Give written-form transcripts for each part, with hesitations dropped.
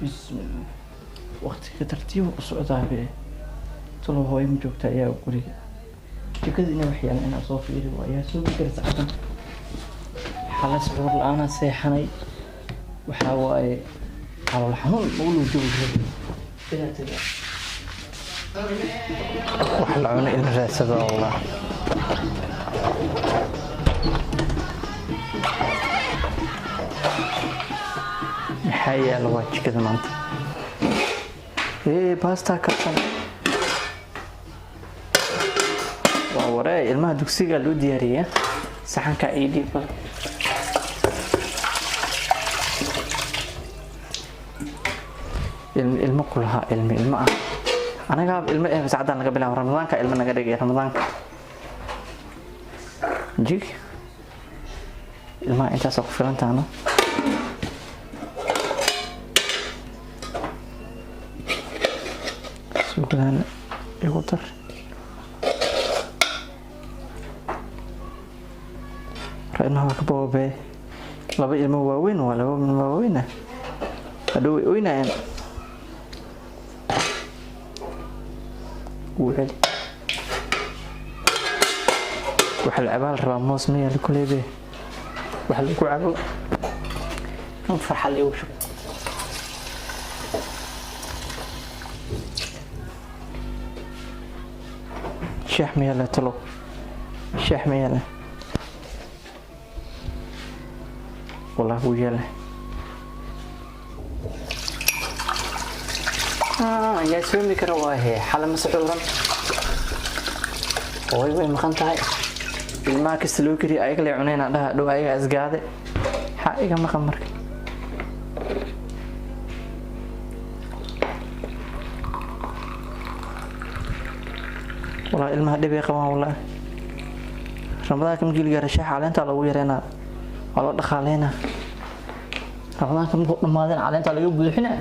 Bismillah. Waqtiga tartiib u socdaa be. Talo hooyo ma joogta ayaa guriga. Jikada inay wax yaalaan inaan soo fiiri waayaa soo fikir saacdan. Xalas cudur la'aan seexanay. Waxaa waaye calool xanuun ma ulu joogo. Wax la cuno in raadsado Allah. Maxaa yaala waa jikada maanta? Ee baasta karsan. Waa waree ilmaha dugsiga loo diyaariyaa. Saxanka ii dhiib. Ilmo ilmo kulaha ilmo ilmo ah. Anaga ilmo eh saacadaan laga bilaabo Ramadaanka ilmo naga dhigay Ramadaanka. Jig. Ilmaha intaas ku filan taano. Suuqdan igu dar. Ilmaha waa ka boobee. Laba ilmo waaweyn waa laba ilmo waaweyn ah. Hadhow way oynayaan. Wuu celi. Waxa la cabaa la rabaa moos ma yaalo kuleebe. Waxa lagu cabo. Kan farxal igu shub. Shaah ma yaala talo. Shaah ma yaala. Wallah wuu yaala. Yaa soomi kara waahe xala ma suxuuran. Hooyo way maqan tahay. Ilmaha kasta loo kariyo ayaga lay cunayna dhaha dhow ayaga isgaade. Maxaa iga maqan marka? Wallah ilmaha dhib ay qabaan wallah. Ramadaanka markii la gaaro shaaha caleenta lagu yareynaa. Waa loo dhaqaaleynaa. Ramadaanka markuu dhamaadeen caleenta laga buuxinaa.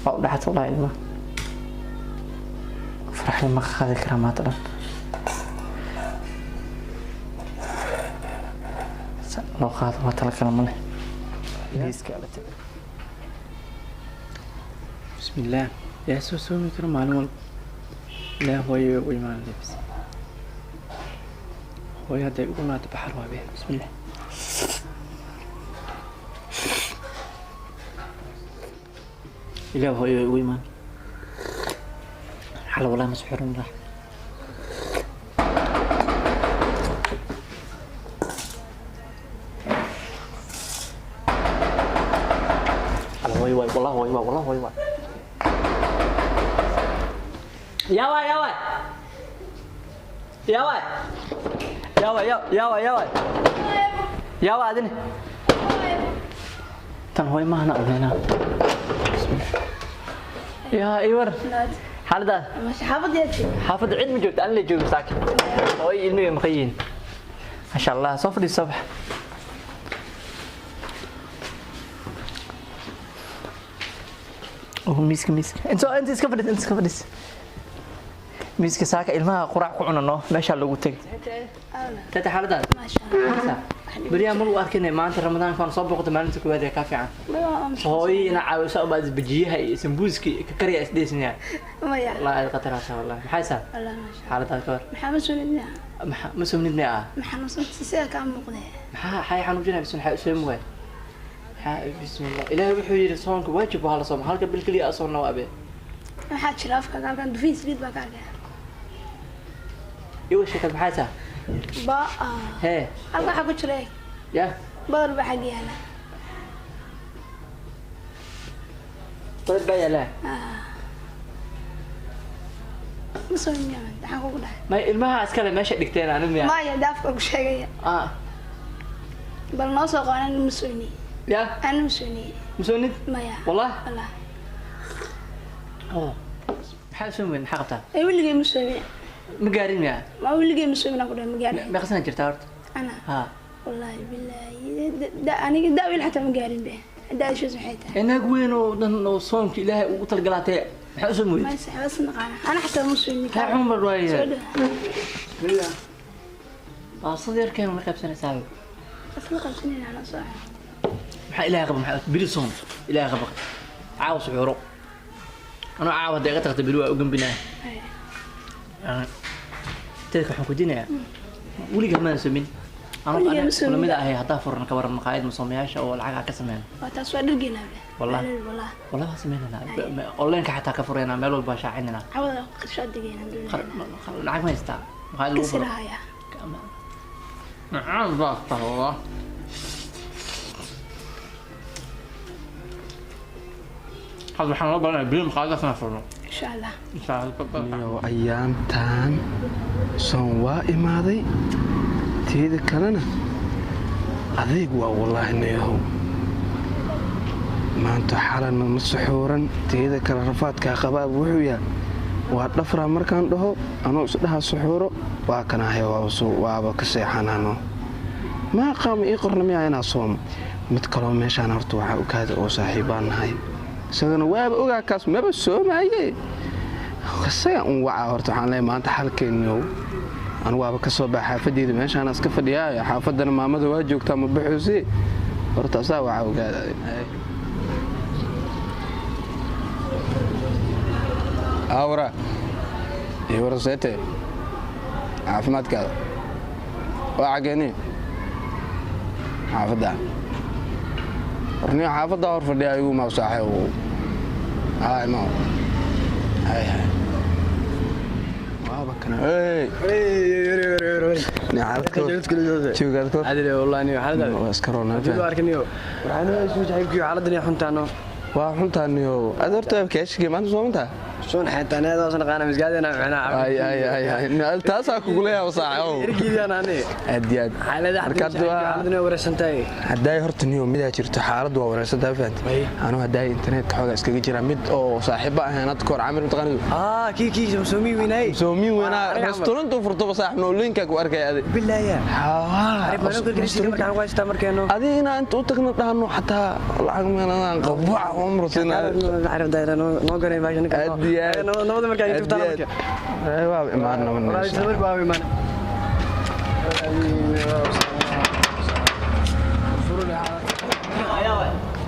Waa u dhaxat wallah ilmaha. Farxad ma qaadi karaa maanta dhan. Loo qaado waa tala kale ma leh. Miiska la tago. Bismillaah. Yaa soo soomi karo maalin walba. Ilaa hooyo u imaan lebis. Hooyo hadday ugu naato baxar waa bee. Bismillaah. Ilaa hooyo ugu imaan. Xala walaa ma suxuran lah. Xala hooyo waay wallah hooyo waay wallah hooyo waay. Yaa waay yaa waay. Yaa waay. Yaa waay yaa waay yaa waay. Yaa waay adina. Tan hooyo maahna ogeynaa. Bismillah. Yaa iwar. Xaaladaas. Xaafadda cid ma joogto, anila joogo saaka. Hooyo ilmihii maqan yihiin. Masha Allah, soo fadhiiso soo bax. Oh, miiska miiska. Inta inta iska fadhiis, inta iska fadhiis. Miiska saaka ilmaha quraac ku cunano, meesha lagu tagay. Tata xaaladaas. Beriyaa ma lagu arkinay maanta Ramadaanka waan soo booqday maalinta koowaad ee ka fiican. Hooyo ina caawiso ubaa bajiyaha iyo sambuuska ka kariya isdheysnaya. Maya. Wallahi aad khatar tahay wallahi. Maxay saa? Wallah ma sha. Xaaladaad ka war. Maxaa ma sunnida? Maxaa ma sumnid ma ah? Maxaa ma sunnida sida ka muuqday? Maxaa xay xanuujinaya bis maxay u soomi waay? Maxaa bismillah. Ilaahay wuxuu yiri soonka waajib waa la soomo halka bil kaliya asoonna waa abe. Maxaa jira afka halkan dufin saliid baa ka arkaya. Iwo sheekad maxay tahay? Ba. Hee. Halka waxa ku jira eeg. Ya. Badar baa xag yaala. Badar baa yaala. Ma soomin miyaa? Maxaan kugu dhahay? May, ilmaha iskale meesha dhigteen ani miya? Maya, de afka ku sheegaya. Ah. Bal noo soo qaanan, ma sooni. Ya. Ana ma sooni. Masoonid? Maya. Wallah? Wallah. Oh, maxaa soo weyn, maxaa qabtaa? Ay, weligay ma soomin. Ma gaarin miya? Ma weligay ma soomin aan ku dhahay, ma gaarin. Meeqa sana jirtaa horta? Ana? Ha. Wallaahi bilaahi, da aniga da wiil xataa ma gaarin be. Da-dishaas maxay tahay? Inaag weyn oo dhan oo soonka Ilaahay ugu talgalaatee, maxaa usoo mooyid? Ma sax, bas naqaana, ana xataa ma soomin. Ha, Cumar waaye. Soo dhaw. Baasada yarkeen ma qaybsanaysaa? Isla qabsanayna ana soo. Maxaa Ilaahay qaba? Maxaa biri soon Ilaahay qaba? Caawa suxuuro, anoo caawa hadday iga tagta biri waa u gambinaa. Teedka waxaan ku dinayaa, weligaa maan soomin. Weligaa ma soomin. Kulamida ahay haddaa furan ka waran maqaayad masoomayaasha oo lacag ka sameyn. Waa taas, waa dhargeynaa be. Wallah. Wallah. Wallah waa sameynanaa, onlineka xataa ka furaynaa, meel walba shaacinanaa. Cawada qashaa degeynaa doonayna. Lacag ma haystaa maqaayad lagu furo? Kasirahaya. Macaan baa tahay wallah. Hadda waxaan loo baranaya bili maqaayadaas inaan furno. Insha Allah. Insha Allah. Iyo ayaantaan soon waa imaaday, teeda kalena adeeg waa wallaahi nayahow, maanta xalana ma suxuuran. Teeda kale rafaadkaa qabaab wuxuu yahay waa dhafraa markaan dhaho anuu isdhaha suxuuro, waa kanahay, waaba ka seexanano, maa qaama ii qorna miyaa inaa soomo. Mid kaloo meeshaan horta waxaa ogaada oo saaxiibbaan nahay, isagana waaba ogaa, kaas maba soomaaye, isaga un wacaa. Horta waxaan leeyahay maanta xalkeeniyow, anigu waaba ka soo baxa xaafadeyda, meeshaan iska fadhiyaayo, xaafaddana maamada waa joogtaa, ma baxuusi. Horta asaa waxaa ogaada. Awra iyo warseete, caafimaadkaada waa cageeni xaafadda warniyo, xaafadda hor fadhiya igu maa saaxiib. Hay ma hay hay, waaba kana. Hey waa iska roonaa. Waa xuntaaniyo, ad horta kaashige maanta soomantaa. Ay ay ay ay, taasaa kugula yaaba saaxiib, aad iyo aad. Marka haddaay horta niyo midaa jirto, xaaladdu waa wareersantaa, fahanti. Anuu haddaay internetka xoogaa iskaga jira, mid oo saaxiibo ahayn hadda kahor, Camir, mataqaanidu? Soomiin weynaa restaurant u furtoba saaxib, noolinkaa ku arkaya adi. Adi inaan inta u tagna dhahno xataa lacag meeladaan qabac umro sina. Aad iyo aad. Aad iyo aad. Waa imaan.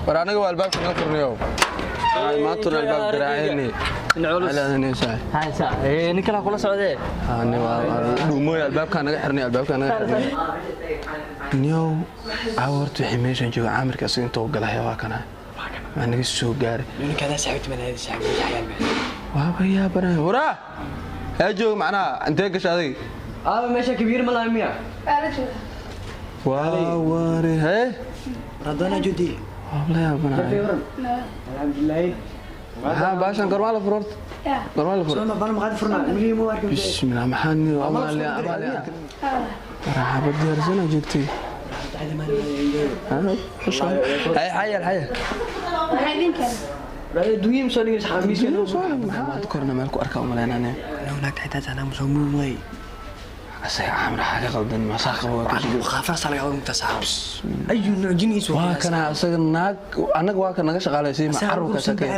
War anaga waa albaabka naga furnayo, maantuna albaab garaacayni. Haysa nin kala kula socdee. Dhuumooy, albaabkaa naga xirnay, albaabkaa naga xirnay. Niyow caawa horta wixii meeshan jooga, Caamirka isaga intuu galaya waa kana, waa naga soo gaaray, waaba yaabanay. Waraa haa jooga, macnaha intee gasha adiga? Waa la joogaa. Waa ware hee, waaba la yaabanay. Nabad. Maxaa baashan gormaa la furo horta? Ya. Gormaa la furo? Bismillah, maxaa niyo amaali amaali. Marxaba, diyaarsana joogtay. Hay xayal xayal. Maxaa idin keenay? Maxaad korna meel ku arkaa umaleynane? Asaga Caamir xaga qaldan masaa qaba, waa waa kana asaga naag, annaga waa ka naga shaqaalaysay ma carruurka sakay.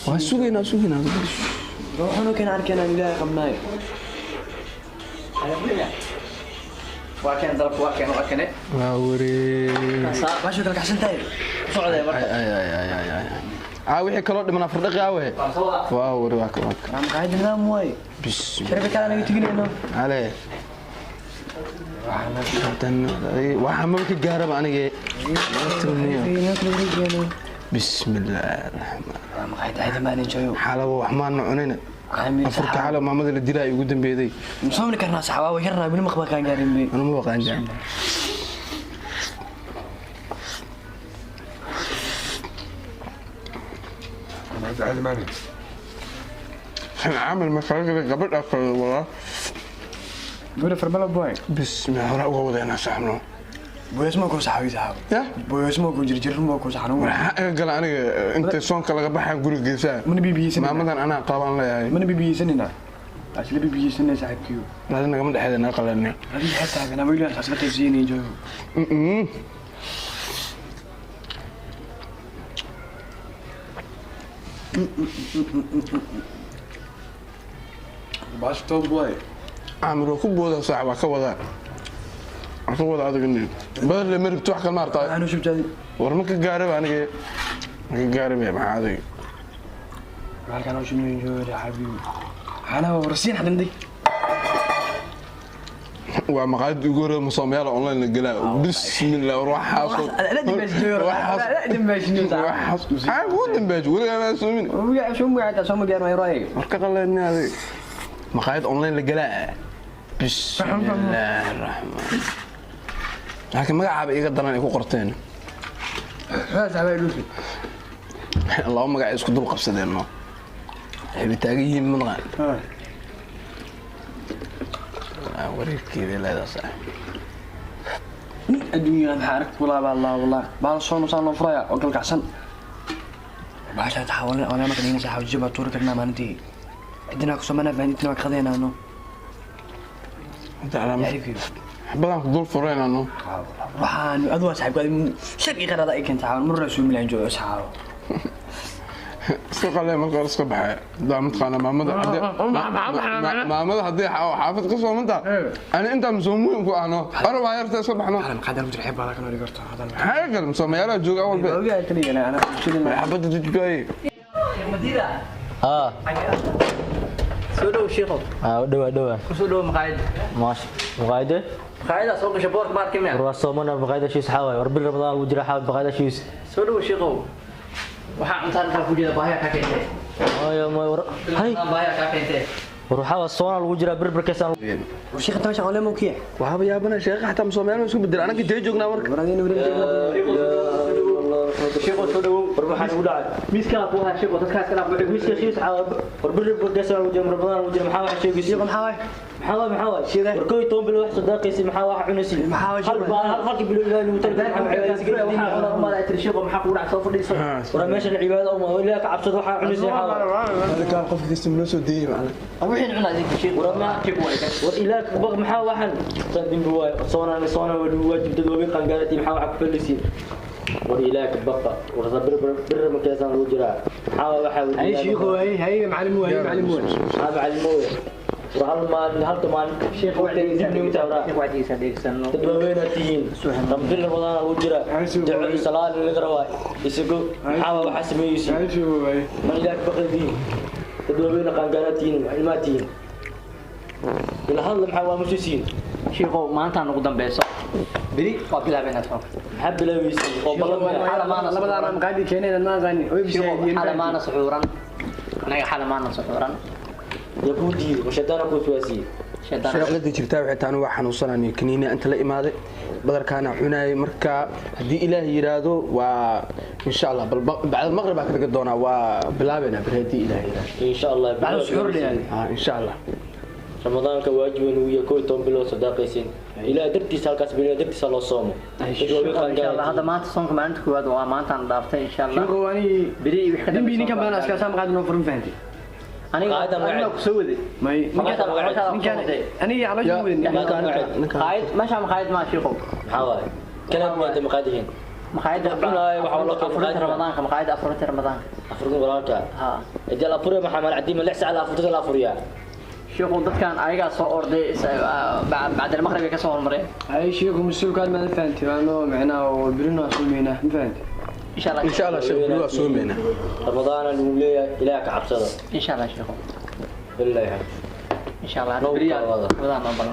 Waa sugaynaa, sugaynaa. Waa keen dalabka, waa keen, waa kene. Waa waree. Socdee marka. Ay ay ay ay ay, aa wixii kaloo dhiman afardhaqi aawe. Waa wari, waa ka waa ka. Bismillah ale, waxaa maba ka gaaraba anige. Bismillaah raxmaan, xalaba wax maana cunina, afurka xala maamada la dilaa ugu dambeeday. Anu ma baqaan jaa. Kan camal markaa gabadha kale walaa. Gabadha farmala boy. Bismillah, hore uga wadeynaa saaxibno. Boyasma ku saxawi saxaw. Ya. Boyasma ku jirjir ma ku saxno. Waxaa iga gala aniga inta soonka laga baxaa guriga geesaa. Mana bibiyeysanina. Maamadan anaa qabaan leeyahay. Mana bibiyeysanina. Asla bibiyeysanina saaxiibkiyo. Laadin nagama dhexeeda naga qalanay. Adiga xataa kana wiil aan asla qaybsiinay joogo. Basto boy. Caamir waa ku boodaa saax, waa ka wadaa. Waa ka wadaa adiga nin. Badal le ma rabto wax kale ma artaa. Waxaan u shubtay. War ma ka gaaraba aniga. Ma ka gaaraba maxaa adiga. Halkaan u shubnay joogo xabiibi. Ana warsiin xadanday. Waa maqaayad ugu horreeya musoomayaal online la gelaa. Bismillah, war waxaas. Waxaas. Waxaas. Maxaa kugu dambeeyay? Weligaa maa soomin. War ka qaleynay adiga. Maqaayad online la gelaa. Bismillah raxmaan. Laakiin magacaaba iiga daran ay ku qorteen. Laba magac ay isku dul qabsadeen no. Waxay taagan yihiin madaqaan. Wareerkeeda leedahay saaxiib. Adduunyada maxaa arag kulaaba Allah wallah baal soo nusaan loo furaya oo galgacsan baasha taxawalna oo ma kadinaysa xawjiba tuur karnaa maalintii cidina ku samana fahantina waa qadeenaano. Hadda calaamad xabadaan ku dul furaynaano. Waxaan adu waa saaxiibkaadi shaqi qarada ay keenta xawan murra soo milaan joogo saxaabo. Iska qalee marka hore iska baxay. Daa mataqaanaa maamada maamada haddii xaafad ka soomantaa ani intaa musoomuhin ku ahno arabaa yarta iska baxno. Qaadar mujir xeeb baa kan dhigto hadan. Maxaa gal musoomayaalaha jooga awal be. Ogaa kaliya ana xabadda dujbaaye. Madiida. اه. Soo dhow shiikhow. اه، dhawaa dhawaa. Kusoo dhow maqaayadda. ماشي مقايدة. Maqaayaddaa soo gashay boorka baarka miya? War waa soomana maqaayada shiis xaa waay, war bil Ramadaan lagu jira xaa maqaayada shiis. Soo dhow shiikhow, waxaa cuntaan intaa ku jeeda baahiyaa kaa keentee. Haya ma war hay. Baahiyaa kaa keentee. War waxaa waa soona lagu jira berberkeesaan. Sheekh inta meesha qolemo kiya. Waxaaba yaabana sheekha xataa musoomayaal isku bedel anaga intee joognaa marka. Waradeen waradeen. Shiikhow soo dhowow. War maxaa nagu dhacay? Miiskaa ku haya shiikhow, dadkaa iska dhaaf. Miiska shiis xaa, war berberkeesaan lagu jira, Ramadaan lagu jira, maxaa wax sheegaysi? Sheekh maxaa waay? Maxaa waay, maxaa waay? War 11 bilo wax sadaaqaysi, maxaa wax cunaysi? Maxaa waay? Hal baa hal halkii bilo Ilaahay lagu talagalay. Waxaa cunaa umaada ay tiri shiikhow, maxaa kugu dhacay? Soo fadhiiso. War meeshan cibaado uma Ilaahay ka cabsado, waxaa cunaysi xaa waay? Halkaan qof kasta noo soo deeyay macna. Wixiin cunaa idinka shiikhow. War ma Jib waay kan. War Ilaahay ka baq, maxaa waxan tan dembi waay? Soonaan soonaan waa waajib, dad waaweyn qaangaarati, maxaa waxa ku falisiin? War Ilaahay ka baqa, war bir bir markaasaan lagu jiraa, maxaa waay waxa? Hay sheekhu hay hay macallim hay macallim way. Maxaa macalimo wey? War hal maalin, halka maalin Shiikh dib nagu tawraa. Shiikh wacdigiisa dhegeysano. Dad waaweynaa tihiin, bil Ramadaan lagu jiraa, duco iyo salaad laga rabaa isago, maxaa waay waxaa sameeyeysi? Ma Ilaahay ka baqaydiin? Dad waaweyn qaangaara tihiin, ilmaa tihiin, ila hadla, maxaa waa mususiin? Shiikhow maantaa nagu dambeyso, beri waa bilaabeynaa soonka. Maxaa bilaabaysi oo ballan miyaa? Labadaana maqaadi keeneen ma aqaan way. Shiikhow xala maana suxuuran anaga, xala maana suxuuran. Yaa kuu diiday oo shaydaana kuu waswaasiyey? Shaydaan. Sheekhlada jirtaa waxay tahay waa xanuunsanaan kaniini inta la imaaday badarkaana cunaayay. Marka haddii Ilaahay yiraahdo waa insha Allah bal bacda maqrib baa ka dhigi doonaa, waa bilaabeynaa beri haddii Ilaahay yiraahdo. Insha Allah. Bacda suxuur leeyahay. Ah, insha Allah. Ramadaanka waajib inuu yahay 11 bilood sadaaqaysiin Ilaahay dartiisa, halkaas bilaa dartiisa loo soomo. Insha Allah hadda maanta soonka maalinta koowaad waa maantaan dhaaftay insha Allah. Sheekhu ani beri wix ka dembi ninkan badan askaasa maqaadi noo furin fahanti. Aniga Maqaayadda magaceed. aniga ku soo waday. May. Maqaayadda ninkan magaceed. aniga caloosha weyn. Maqaayad meesha maqaayad ma shiikhow. Maxaa waaye kalaam maanta maqaadihiin? Maqaayadda Cunaayo waxa loo keenay afurinta maqaayadda. Ramadaanka, maqaayadda afurinta Ramadaanka. Afurkin walaalka. Ha. Hadii la afuriyo maxaa maal cadiima 6 saac la afurtada la afuriyaa. Shiikhow dadkan ayagaa soo orday bacda almaqrib ay ka soo hormareen. Hay sheekhu mas-uulkaad ma fahanti waano macnaa oo birina suumeynaa ma fahanti. Insha Allah. Insha Allah sheekh beri waa soomeynaa. Ramadaana lagu leeyahay, Ilaah ka cabsada. Insha Allah shiikhow. Billahi. Insha Allah. Noo beri kala wada. Ramadaan noo ballan.